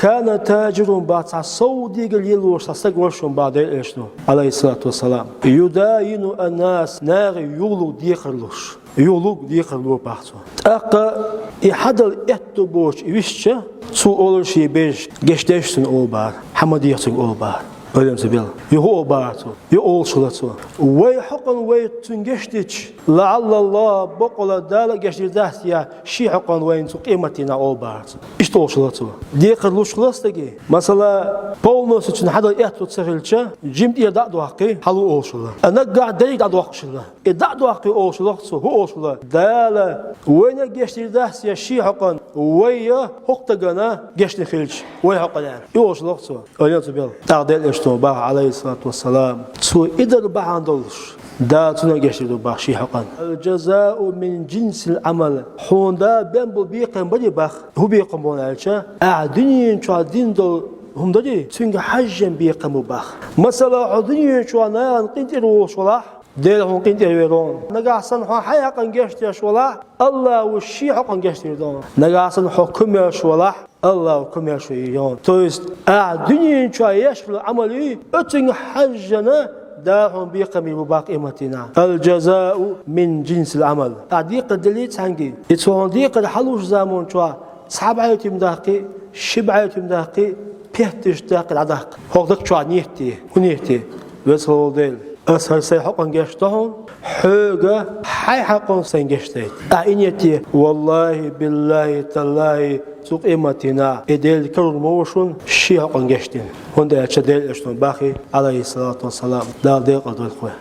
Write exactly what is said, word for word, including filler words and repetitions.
كان تاجر, бац, цхьа сов дегӀа лелош цхьа стаг вар шоана, бах Даьла Элчано, عليه الصلاة والسلام. يداين الناس, наха юхалург декхар луш. Юхалург декхар ло, бах, цо. ТӀаккха и хьадала аьттув боацаш висча, цо олар ший бежа: гешт деш цунна, оал бахар, хӀама деха цунга, оал бахар. Ойла ца бел. Юха оал бахар цо, юха олуш хилар цо: вай хьокъехь вай цунна гешт дича, لعل الله, бакъ волуш Дала гешт дийр дац, я ший хьокъехь вайна цо къематдийнахь, оал бахар цо. Иштта олуш хилар цо. Декхар луш хилар стаге. Масала, полностью цуьнан хьадала аьттув ца хилча, жима тӀера дӀа а доккхий, хьало олуш хилар. А наггахь дерриг дӀадоккхуш хилар. И дӀа а доккхий олуш хилар цо, хӀун олуш хилар? Дала вайна гешт дийр дац, я ший хьокъехь вай я хӀокху стагана гешт дина хилча, вай хьокъехь, аьлла. И олуш хилар цо. Ойла ца бел. ТӀаккха Даьла Элчано бах, عليه الصلاة والسلام, цо и дар бахьана долуш, Дала цунна гешт дийр ду, бах, ший хьокъехь. الجزاء من جنس العمل. Хьуна Дала бен болу бекхам барий, бах. ХӀун бекхам бу аьлча, ахь дуьнен чохь дина долу хӀума дарий, цуьнга хьаьжжина бекхам бу, бах. Масала, хьо дуьнен чохь нахана къинтӀера волуш валахь, Дела хьуна къинтӀера вер ву хьуна. Нагахь санна хьо хьайн хьокъехь гешт деш валахь, АллахӀа ший хьокъехь гешт дийр ду хьуна. Нагахь санна хьо комаьрша валахь, АллахӀа комаьрша вер ву хьуна. То есть, ахь дуьнен чохь еш хилла Ӏамал, оцуьнга хьаьжжина Дала хьуна бекхам бийр бу, бах, къематдийнахь. الجزاء من جنس العمل. Ахь декхар дели цхьаьнгге, и цо хьуна декхар хьалуш заман чохь цхьа бӀе туьма даккхий, ши бӀе туьма даккхий, петташ даккхий, дӀадаккха. ХӀокху дакъа чохь нийят де. ХӀун нийят де? Веза волу Дела, ас хӀара сайн хьокъехь гешт до хьуна, хьоьга хьайн хьокъехь сайн гешт дайта. Ахь и нийят де, валлахӀи, биллахӀи, таллахӀи, цу къематдийнахь и Дела карор ма ву шуна ший хьокъехь гешт дина. ХӀунда аьлча Дела Элчано бахий, عليه الصلاة والسلام, Дала декъал дойла вай.